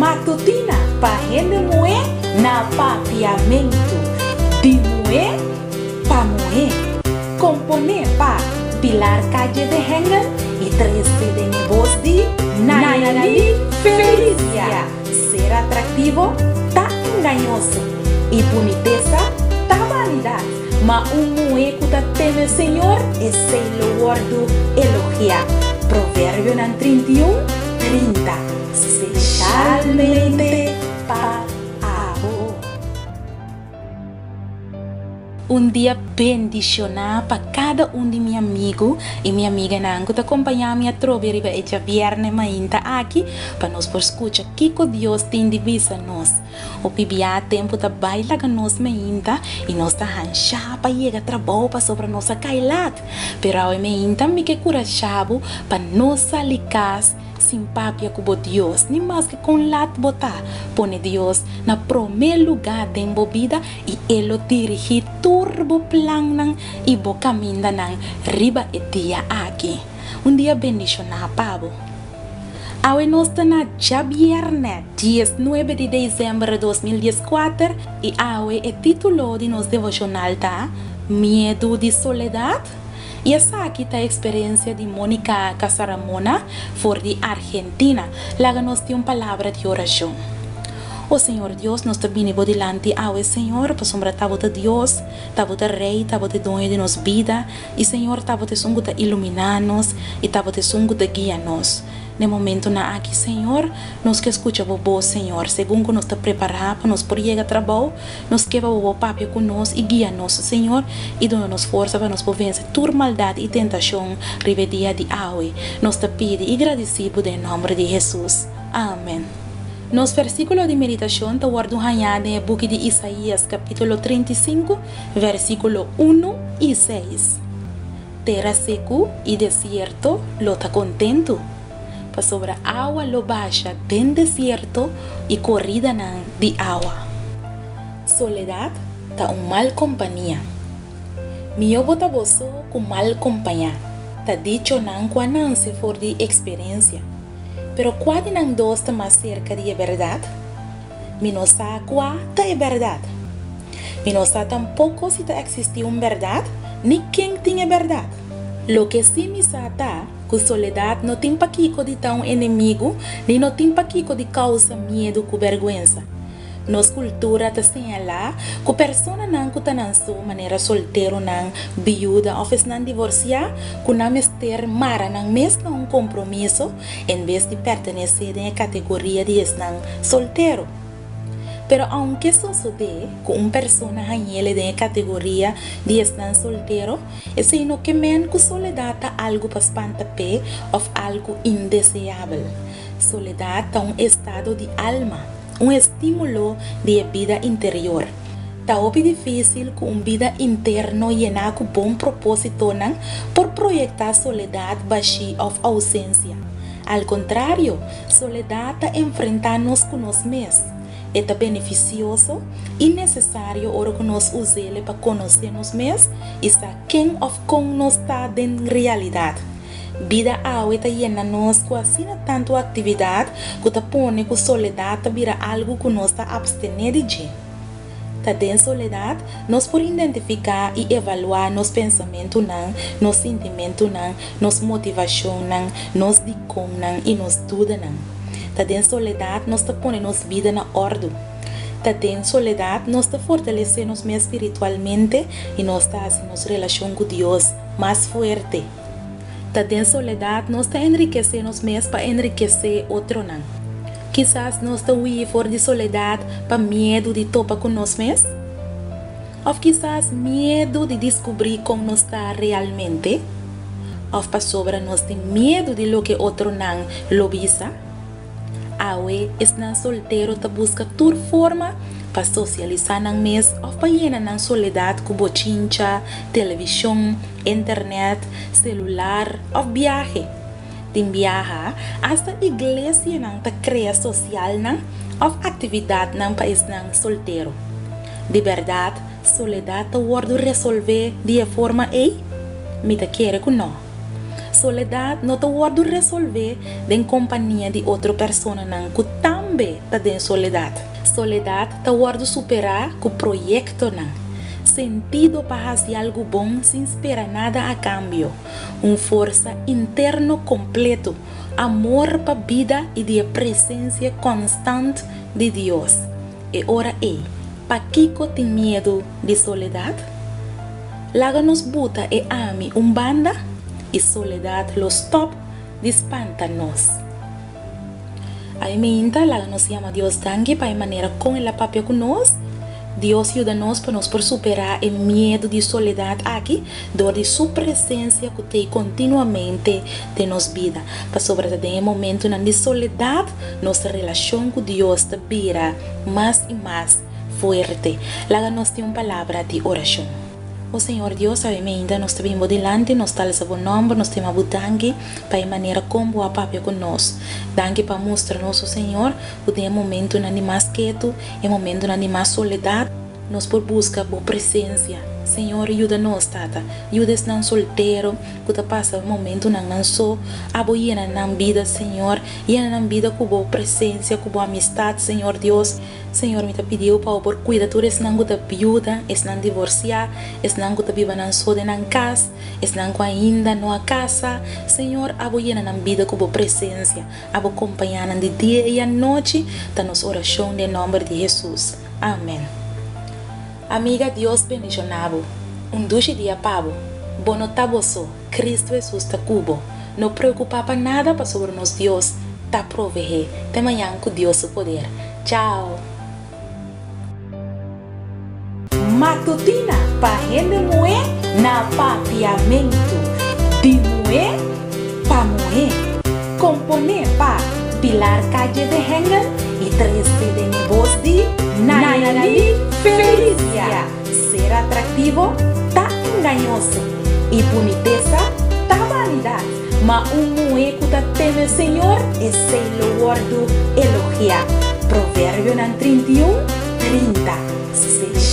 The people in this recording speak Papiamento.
Matutina pa hende muhé na Papiamentu. Di muhé pa muhé. Komponé pa Pilar Calle de Hengel i trese den e bos di Nayali Felicia. Ser atraktivo ta engañoso i bunitesa ta banidat, ma un muhé ku ta teme Señor, esei lo wòrdu elogiá. Proverbionan 31, 30. Speshalmente pa abo. Un dia bendishoná pa kada un di mi amigu i mi amiganan ku ta kompañá mi atrobe riba e djabièrnè mainta aki pa nos por skucha kiko Dios tin di bisa nos. Hopi bia tempu ta bai laga nos mainta i nos ta hanshá pa yega trabou pasobra nos a kai lat. Pero awe mainta mi ke kurashá bo pa no sali kas Sin papia ku bo Dios, ni maske kon lat bo ta, pone Dios na promé lugá den bo bida i E lo dirigí tur bo plannan i bo kamindanan riba e dia aki. Un dia bendishoná pa bo. Awe nos ta na djabièrnè diesnuebe di desèmber 2014 i awe e título di nos devoshonal ta Miedu di Soledat? I esaki ta eksperensia di Monica Casaramona for di Argentina. Laga nos tin un palabra di orashon. O Señor Dios, nos ta bini bo dilanti awe, Señor, pasobra ta bo ta Dios, ta bo ta Rey, ta bo ta e doño di nos bida, i Señor, ta bo ta esun ku ta iluminá nos i ta bo ta esun ku ta guia nos. Den momentunan aki, Señor, nos ke skucha bo bos, Señor, segun ku nos ta prepará pa nos por yega trabou, nos ke pa bo bo papia ku nos i guia nos, Señor, i duna nos forsa pa nos por vense tur maldat i tentashon riba e dia di awe. Nos ta pidi i gradisí bo den nòmber di Hesus. Amen. Nos versíkulo di meditashon ta wòrdu hañá den e buki di Isaías, kapítulo 35, versíkulo unu i seis. Tera seku i desierto lo ta kontentu, pasobra awa lo basha den desierto i koridanan di awa. Soledat ta un mal kompania. Mihó bo ta bo so ku mal kompañá, ta dichonan ku a nanse for di eksperensia. Pero kua di nan dos ta mas serka di e bèrdat? Mi no sa kua ta e bèrdat. Mi no sa tampoko si ta eksistí un bèrdat ni ken tin e bèrdat. Loke sí mi sa ta ku soledat no tin pakiko di ta un enemigu ni no tin pakiko di kousa miedu ku bèrgwensa. Nos kultura ta señalá ku personanan ku ta nan so, manera solteronan, biuda òf esnan divorsiá, ku nan mester mara nan mes na un kompromiso en bes di pertenesé den e kategoria di esnan soltero. Pero aunke sosodé ku un persona hañ'ele den e kategoria di esnan soltero, esei no ke men ku soledat ta algu pa spanta p'e òf algu indeseabel. Soledat ta un estado di alma, un estímulo di e bida interior. Ta hopi difísil ku un bida interno yená ku bon propósitonan por proyektá soledat, bashí òf ousensia. Al kontrario, soledat ta enfrentá nos ku nos mes. E ta benefisioso i nesesario ora ku nos us'ele pa konosé nos mes i sa ken òf kon nos ta den realidat. Bida awe ta yena nos ku asina tantu aktividat ku ta pone ku soledat ta bira algu ku nos ta apstené di dje. Ta den soledat nos por identifiká i evaluá nos pensamentunan, nos sintimentunan, nos motivashonnan, nos dikonnan i nos dudanan. Ta den soledat nos ta pone nos bida na òrdu. Ta den soledat nos ta fortalesé nos mes spiritualmente i nos ta hasi nos relashon ku Dios mas fuerte. Ta den soledat nos ta enrikesé nos mes pa enrikesé otronan. Kisas nos ta hui for di soledat pa miedu di topa ku nos mes? Òf kisas miedu di diskubrí kon nos ta realmente? Òf pasobra nos tin miedu di loke otronan lo bisa? Awe esnan soltero ta buska tur forma pa sosialisá nan mes òf pa yena nan soledat ku bochincha, televishon, internèt, selular òf biahe. Tin biaha, asta iglesianan ta krea sosialnan òf aktividatnan pa esnan soltero. Di bèrdat, soledat ta wòrdu resolvé di e forma ei? Mi ta kere ku nò. Soledat no ta wòrdu resolvé den kompania di otro personanan ku tambe. tambe ta den soledat. Soledat ta wòrdu superá ku proyektonan, sentido pa hasi algu bon sin spera nada a kambio, un forsa interno kompleto, amor pa bida i di e presensia konstant di Dios. E ora ei, pakiko tin miedu di soledat? Laga nos buta e ami un banda i soledat lo stòp di spanta nos. Ai meinta, laga nos yama Dios danki pa e manera kon el a papia ku nos. Dios yuda nos pa nos por superá e miedu di soledat aki dor di su presensia ku t'ei kontinuamente den nos bida. Pasobra ta den e momentunan di soledat nos relashon ku Dios ta bira mas i mas fuerte. Laga nos tin un palabra di orashon. O Señor Dios, awe meinta nos ta bin bo dilanti, nos ta alsa bo nòmber, nos ta yama bo danki pa e manera kon bo a papia ku nos. Danki pa mustra nos, o Señor, ku den e momentunan di mas ketu, e momentunan di mas soledat, nos por buska bo presensia. Señor, yuda nos, Tata. Yuda esnan soltero ku ta pasa momentunan nan so. Abo yena nan bida, Señor. Yena nan bida ku bo presensia, ku bo amistat, Señor Dios. Señor, mi ta pidi bo pa bo por cuida tur esnan cu ta biuda, esnan divorcia, esnan cu ta biba nan so den nan cas, esnan cu ainda no a casa. Señor, abo yena nan bida cu bo presencia, abo compaña nan di dia y anochi, ta nos oracion den nomber di Jesus. Amen. Amiga, Dios bendiciona bo. Un dushi dia pa bo. Bo no ta bo so, Cristo Jesus ta cu bo. No preocupa pa nada pasobra nos Dios ta proveé. Te mañan cu Dios su poder. Chao! Matutina pa hende muhé na Papiamentu. Di muhé pa muhé. Komponé pa Pilar Calle de Hengel i trese den e bos di Nayali Felicia. Ser atraktivo ta engañoso i bunitesa ta banidat, ma un muhé ku ta teme Señor, esei lo wòrdu elogiá. Proverbionan 31, 30.